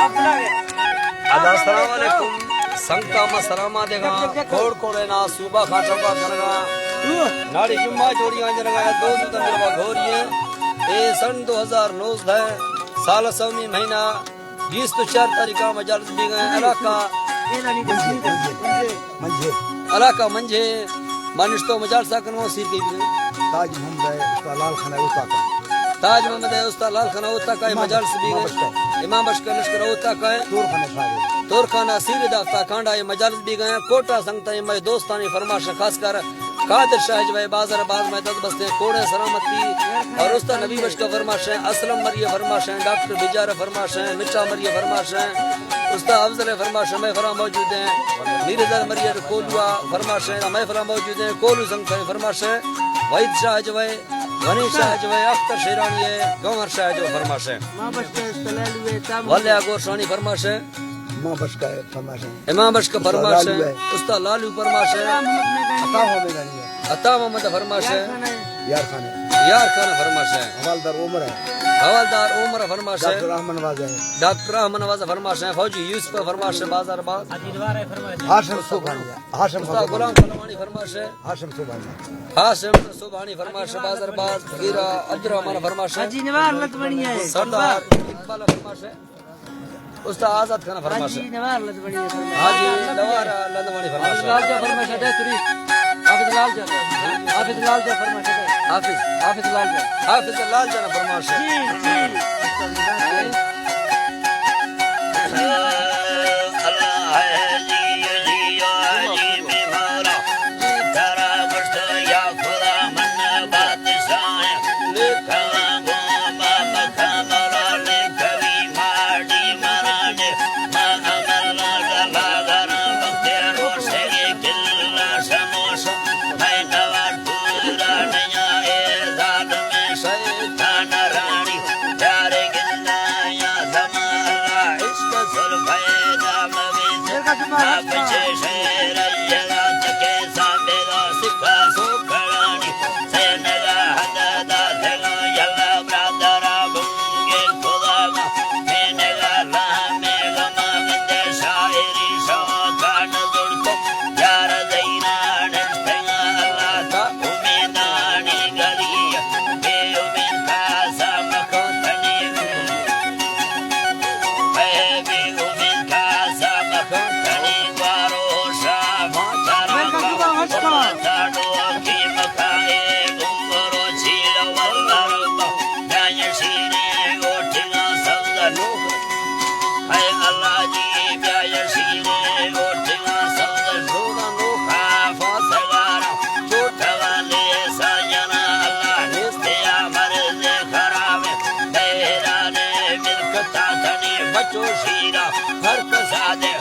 السلام علیکم۔ سنگتاں، ما سلاماں دیگاں۔ کوڑ کوڑے نا صوبہ خاٹوکا کنگا۔ ناڑی جمعہ جوڑیاں جنگا، دوست تندر و گھوریے۔ اے سن دو ہزار نوزدہ، سال سومی مہینہ، بیست و چار تاریخ ءَ مجالس بیگ ءَ ایں۔ علاقہ، علاقہ منجھے، ما نشتو مجالس ءَ کنوں سیر گئی بیگ ءَ۔ تاج محمد ءِ استاد لال خان ءِ اوتاک ءَ۔ تاج محمد ءِ استاد لال خان ءِ اوتاک ءَ مجالس بیگ ءَ۔ امام بخش ءِ لشکر ءِ اوتاک ءَ۔ تورخانہ سیر داتا کانڈا ءَ مجالس بیگ ءَ۔ کوٹا سنگتاں، مئے دوستانی فرمائش، خاص کر قادر شاہ جوئے بازار باز، مئے دست بستیں کوڑے سلامتی۔ اور استاد نبی بخش ءِ فرمائش ایں، اسلم مری ءِ فرمائش ایں، ڈاکٹر بجار ءِ فرمائش ایں، مٹھا مری ءِ فرمائش ایں، استاد افضل ءِ فرمائش ایں، مئے فرا موجود ایں۔ میرزاد مری ءِ کولو ءِ فرمائش ایں، مئے فرا موجود ایں۔ کولو سنگتاں ءِ فرمائش ایں، وحید شاہ جوئے، غنی شاہ جوئے، اختر شیرانی ءِ، گوہر شاہ جوئے ءِ فرمائش ایں۔ ولیا گورشانی فرمائش ایں۔ امام بخش ءِ فرمائش ایں۔ امام بخش ءِ فرمائش ایں۔ استاد لالو ءِ فرمائش ایں۔ عطا محمد ءِ فرمائش ایں۔ یار خان ءِ۔ یار خان ءِ فرمائش ایں۔ حوالدار عمر ءِ۔ حوالدار عمر ءِ فرمائش ایں۔ ڈاکٹر احمد نواز ءِ۔ ڈاکٹر احمد نواز ءِ فرمائش ایں۔ فوجی یوسف ءِ فرمائش ایں۔ بازار باز۔ ہاشم صوبانی ءِ۔ ہاشم استاد صوبانی۔ غلام سلمانی ءِ فرمائش ایں۔ ہاشم صوبانی ءِ۔ ہاشم صوبانی ءِ فرمائش ایں۔ بازار باز۔ گیرا عبدالرحمن ءِ فرمائش ایں۔ سردار اقبال ءِ فرمائش ایں۔ استاد آزاد خان ءِ فرمائش ایں۔ حاجی نوار لدوانی ءِ فرمائش ایں۔ حاجی نوار لدوانی ءِ فرمائش ایں۔ حافظ لال جان ءِ فرمائش ایں۔ حافظ لال جان ءِ فرمائش ایں۔ حافظ، حافظ لال جان۔ حافظ لال جان ءِ فرمائش ایں۔ جی، جی۔ بچو شیرا ہر کسا دے